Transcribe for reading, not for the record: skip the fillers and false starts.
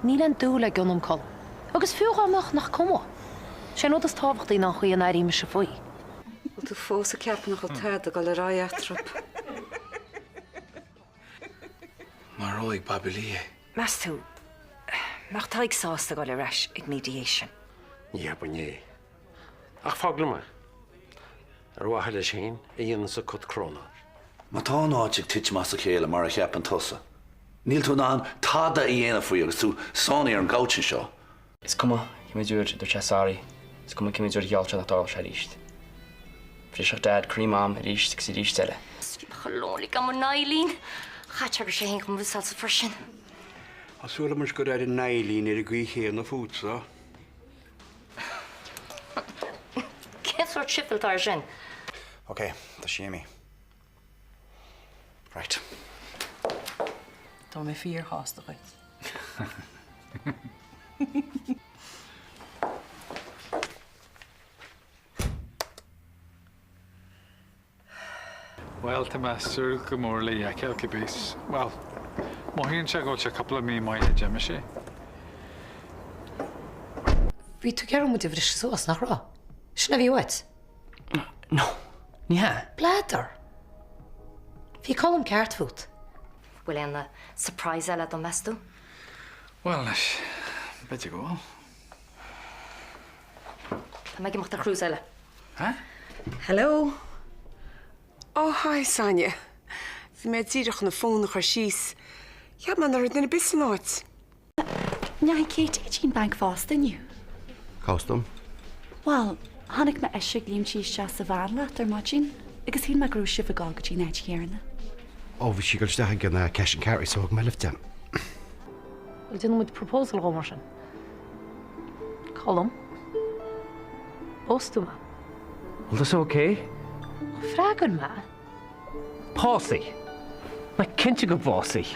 Níl aon dúil aige ionam, Colm. Agus fiú dhá mbeadh, nach cuma? Sé an rud is tábhachtaí ná an chaoi a n-airím mise faoi. Bhfuil tú fós ag ceapadh nach bhfuil tada ag dul ar aghaidh eatarthu? Maróidh Babaí é. Meas tú, mbeadh Tadhg sásta dul ar ais ag mediation? Ní cheapfainn é. Ach fág liom é. Ar mhaithe leis féin a dhéananns an cut crónáin. Má tá an áit ag titim as a chéile mar a cheapann tusa, níl tú in ann tada a dhéanamh faoi agus tú sáinnithe ar an gcouch anseo. Is cuma cé mhéad uair a dúirt sé sorry, is cuma cé mhéad uair a gheall sé nach dtarlódh sé arís. Bhrisfeadh Dad croí Mam arís agus arís eile. Bhí mé chomh lonely gan mo Niallín. Chaithfeadh sé go raibh sé féin chomh sásta freisin. Tá súil agam anois gur airigh Niallín ar an gcaoi chéanna fútsa. Cén sórt sifil atá air sin? Ok, tá sí imithe. Right. Tá mé fíorshásta dhuit. Bhuel, tá mé ag súil go mór le fheiceáil cibé. Bhuel, mothaíonn sé go bhfuil sé cúpla mí maith a d'imigh sé. Bhí tú ag iarraidh muid a bhriseadh suas, nach raibh? Sin a bhí uait? No, ní hea. Bladar! Bhí Colm ceart fút. Bhfuil aon surprise eile dom, meas tú? Bhuel, anois, b'fhéidir go bhfuil. Tá mé ag imeacht ar cruise eile. Hah? Hello. Oh, hi, Sonia. Bhí mé díreach chun an fón a chur síos. Cheap mé nach raibh duine ar bith san áit. Ndeachaigh Katie go dtí an banc fosta inniu? Cá bhfios dom? Bhuel, chonaic mé ise ag léimt isteach sa veain leat ar maidin agus shíl mé go raibh sibh ag dul go dtí an áit chéanna. Ó, bhí sí ag dul isteach ag an cash and carry so thug mé lift di. Bhuel, déanfaidh muid proposal dhó mar sin. Colm, pósfaidh tú mé. Bhfuil tusa ok? Freagair mé. Pósfaidh mé cinnte go bpósfaidh.